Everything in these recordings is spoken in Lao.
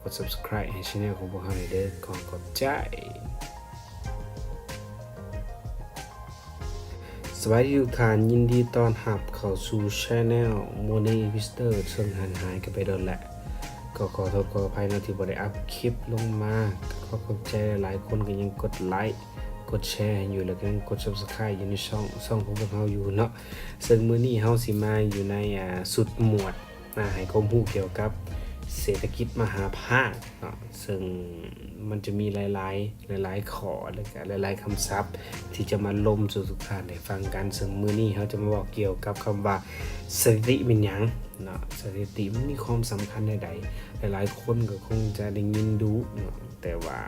ກົດ Subscribe ໃຫ້ Channel ຂອງພວກເຮົາແດ່ເດີ. ຂໍຂອບໃຈ. ສະບາຍດີທຸກທ່ານ, ຍິນດີຕ້ອນຮັບເຂົ້າສູ່ Channel Money Investor ເຊິ່ງຫ່າງຫາຍກັນໄປດົນແລ້ວ. ກໍຂໍໂທດຂໍອະໄພເນາະ ທີ່ບໍ່ໄດ້ອັບຄລິບລົງມາ. ກໍຂໍຂອບໃຈຫຼາຍໆຄົນ ກໍຍັງກົດໄລ ກົດແຊໃຫ້ຢູ່ ແລ້ວກໍຍັງກົດ Subscribe ຢູ່ໃນຊ່ອງ ຊ່ອງຂອງພວກເຮົາຢູ່ເນາະ. ເຊິ່ງມື້ນີ້ເຮົາຊິມາຢູ່ໃນ ອ່າ ຊຸດໝວດ ອາ ໃຫ້ຄວາມຮູ້ກ່ຽວກັບເສດຖະກິດມະຫາພາກເນາະ, ເຊິ່ງມັນຈະມີຫຼາຍໆ ຫຼາຍໆຂໍ້ ແລະກະຫຼາຍໆຄຳສັບ ທີ່ຈະມາລົມສູ່ທຸກທ່ານໄດ້ຟັງກັນ. ເຊິ່ງມື້ນີ້ເຮົາຈະມາເວົ້າກ່ຽວກັບຄຳວ່າສະຖິຕິແມ່ນຫຍັງເນາະ, ສະຖິຕິມັນມີຄວາມສຳຄັນແນວໃດ. ຫຼາຍໆຄົນກໍຄົງຈະໄດ້ຍິນດຸເນາະ, ແຕ່ວ່າ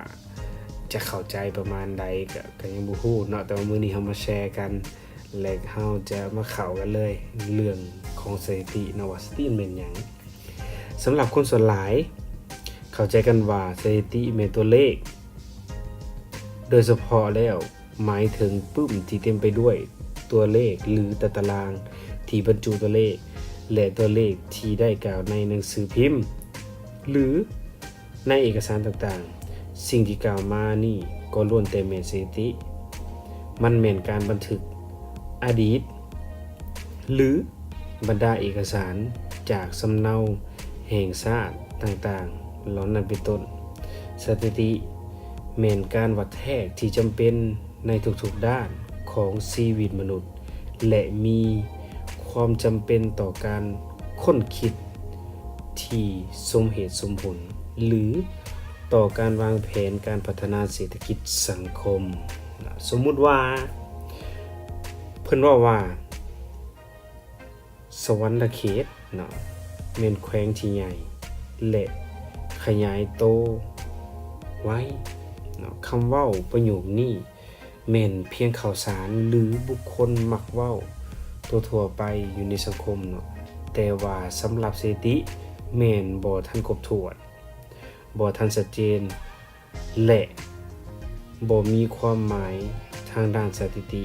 ຈະເຂົ້າໃຈປະມານໃດ ກະ ກະຍັງບໍ່ຮູ້ເນາະ, ແຕ່ວ່າມື້ນີ້ເຮົາມາແຊກັນ ແລະ ເຮົາຈະມາເຂົ້າກັນເລີຍ ເລື່ອງຂອງສະຖິຕິເນາະ ວ່າສະຖິຕິແມ່ນຫຍັງ. ສຳລັບຄົນສ່ວນຫຼາຍເຂົ້າໃຈກັນວ່າສະຖິຕິແມ່ນຕົວເລກ, ໂດຍສະເພາະແລ້ວໝາຍເຖິງປຶ້ມທີ່ເຕັມໄປດ້ວຍຕົວເລກ ຫຼື ຕາຕະລາງທີ່ບັນຈຸຕົວເລກ ແລະ ຕົວເລກທີ່ໄດ້ກ່າວໃນໜັງສືພິມ ຫຼື ໃນເອກະສານຕ່າງໆ. ສິ່ງທີ່ກ່າວມານີ້ກໍລ້ວນແຕ່ແມ່ນສະຖິຕິ. ມັນແມ່ນການບັນທຶກອະດີດ ຫຼື ບັນດາເອກະສານຈາກສຳເນົາແຫ່ງຊາດຕ່າງໆ ເຫຼົ່ານັ້ນເປັນຕົ້ນ. ສະຖິຕິແມ່ນການວັດແທກທີ່ຈຳເປັນໃນທຸກໆດ້ານຂອງຊີວິດມະນຸດ ແລະ ມີຄວາມຈຳເປັນຕໍ່ການຄົ້ນຄິດທີ່ສົມເຫດສົມຜົນ ຫຼື ຕໍ່ການວາງແຜນການພັດທະນາເສດຖະກິດສັງຄົມ. ສົມມຸດວ່າ ເພິ່ນເວົ້າວ່າ ສະຫວັນນະເຂດເນາະ ແມ່ນແຂວງທີ່ໃຫຍ່ ແລະ ຂະຫຍາຍໂຕໄວເນາະ. ຄຳເວົ້າປະໂຫຍກນີ້ ແມ່ນພຽງຂ່າວສານ ຫຼື ບຸກຄົນມັກເວົ້າທົ່ວໆໄປຢູ່ໃນສັງຄົມເນາະ, ແຕ່ວ່າສຳລັບສະຖິຕິແມ່ນບໍ່ທັນຄົບຖ້ວນ, ບໍ່ທັນຊັດເຈນ ແລະ ບໍ່ມີຄວາມໝາຍທາງດ້ານສະຖິຕິ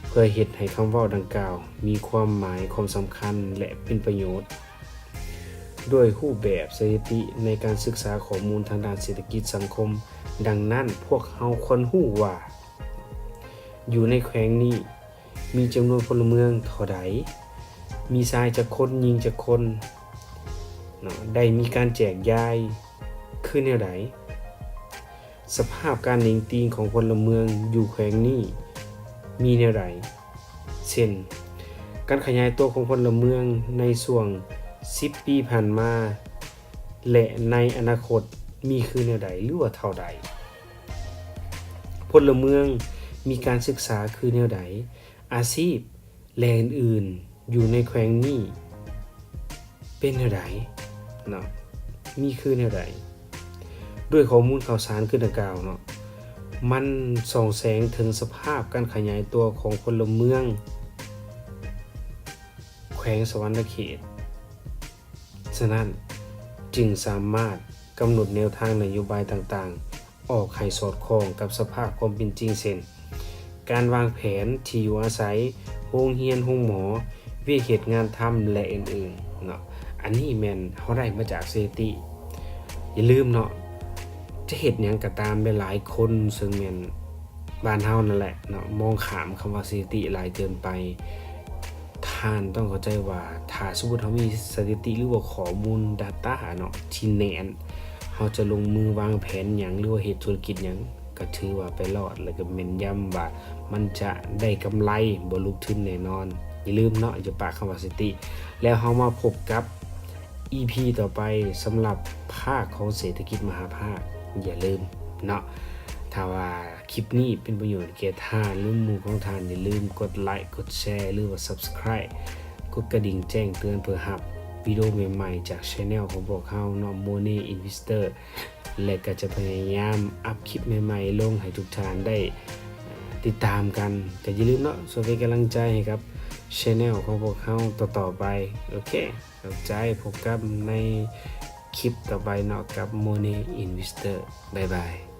ເພື່ອເຮັດໃຫ້ຄຳເວົ້າດັ່ງກ່າວມີຄວາມໝາຍ, ຄວາມສຳຄັນ ແລະ ເປັນປະໂຫຍດ. ດ້ວຍຮູບແບບສະຖິຕິໃນການສຶກສາຂໍ້ມູນທາງດ້ານເສດຖະກິດສັງຄົມ, ດັ່ງນັ້ນ ພວກເຮົາຄວນຮູ້ວ່າ ຢູ່ໃນແຂວງນີ້ມີຈຳນວນພົນລະເມືອງເທົ່າໃດ, ມີຊາຍຈັກຄົນ, ຍິງຈັກຄົນເນາະ, ໄດ້ມີການແຈກຢາຍຄືແນວໃດ, ສະພາບການເໜັງຕີງຂອງພົນລະເມືອງຢູ່ແຂວງນີ້ມີແນວໃດ, ເຊັ່ນ ການຂະຫຍາຍຕົວຂອງພົນລະເມືອງໃນຊ່ວງສິບປີຜ່ານມາ ແລະ ໃນອະນາຄົດມີຄືແນວໃດ ຫຼືວ່າເທົ່າໃດ, ພົນລະເມືອງມີການສຶກສາຄືແນວໃດ, ອາຊີບ ແລະ ອື່ນໆ ຢູ່ໃນແຂວງນີ້ເປັນແນວໃດເນາະ, ມີຄືແນວໃດ. ດ້ວຍຂໍ້ມູນຂ່າວສານຄືດັ່ງກ່າວເນາະ, ມັນສ່ອງແສງເຖິງສະພາບການຂະຫຍາຍຕົວຂອງພົນລະເມືອງແຂວງສະຫວັນນະເຂດ. ສະນັ້ນ ຈຶ່ງສາມາດກຳນົດແນວທາງນະໂຍບາຍຕ່າງໆ ອອກໃຫ້ສອດຄ່ອງກັບສະພາບຄວາມເປັນຈິງ ເຊັ່ນ ການວາງແຜນທີ່ຢູ່ອາໄສ, ໂຮງຮຽນ, ໂຮງໝໍ, ວຽກເຮັດງານທຳ ແລະ ອື່ນໆເນາະ. ອັນນີ້ແມ່ນເຮົາໄດ້ມາຈາກສະຖິຕິ. ຢ່າລືມເນາະ, ຈະເຮັດຫຍັງກໍຕາມ, ຫຼາຍໆຄົນ ເຊິ່ງແມ່ນບ້ານເຮົານັ້ນແຫຼະເນາະ ມອງຂ້າມຄຳວ່າສະຖິຕິຫຼາຍເກີນໄປ. ທ່ານຕ້ອງເຂົ້າໃຈວ່າ ຖ້າສົມມຸດເຮົາມີສະຖິຕິ ຫຼືວ່າຂໍ້ມູນ data ເນາະ ທີ່ແໜ້ນ, ເຮົາຈະລົງມືວາງແຜນຫຍັງ ຫຼືວ່າເຮັດທຸລະກິດຫຍັງ ກໍຖືວ່າໄປລອດ ແລ້ວກໍແມ່ນຢຳວ່າມັນຈະໄດ້ກຳໄລ ບໍ່ຫຼຸບທຶນແນ່ນອນ. ຢ່າລືມເນາະ, ຢ່າປະຄຳວ່າສະຕິ. ແລ້ວເຮົາມາພົບກັບ ອີພີ ຕໍ່ໄປ ສຳລັບພາກຂອງເສດຖະກິດມະຫາພາກ. ຢ່າລືມເນາະ, ຖ້າວ່າຄລິບນີ້ເປັນປະໂຫຍດແກ່ທ່ານ ຫຼື ໝູ່ຂອງທ່ານ, ຢ່າລືມກົດໄລ, ກົດແຊ ຫຼືວ່າ Subscribe, ກົດກະດິ່ງແຈ້ງເຕືອນ ເພື່ອຮັບວິດີໂອໃໝ່ໆຈາກ Channel ຂອງພວກເຮົາເນາະ Money Investor ແລະ ກໍຈະພະຍາຍາມອັບຄລິບໃໝ່ໆລົງໃຫ້ທຸກທ່ານໄດ້ຕິດຕາມກັນ. ກໍຢ່າລືມເນາະ, ຊ່ວຍເປັນກຳລັງໃຈໃຫ້ກັບ Channel ຂອງພວກເຮົາຕໍ່ໆໄປ. ໂອເຄ, ຂອບໃຈ, ພົບກັນໃນຄລິບຕໍ່ໄປເນາະ ກັບ Money Investor. ບາຍບາຍ.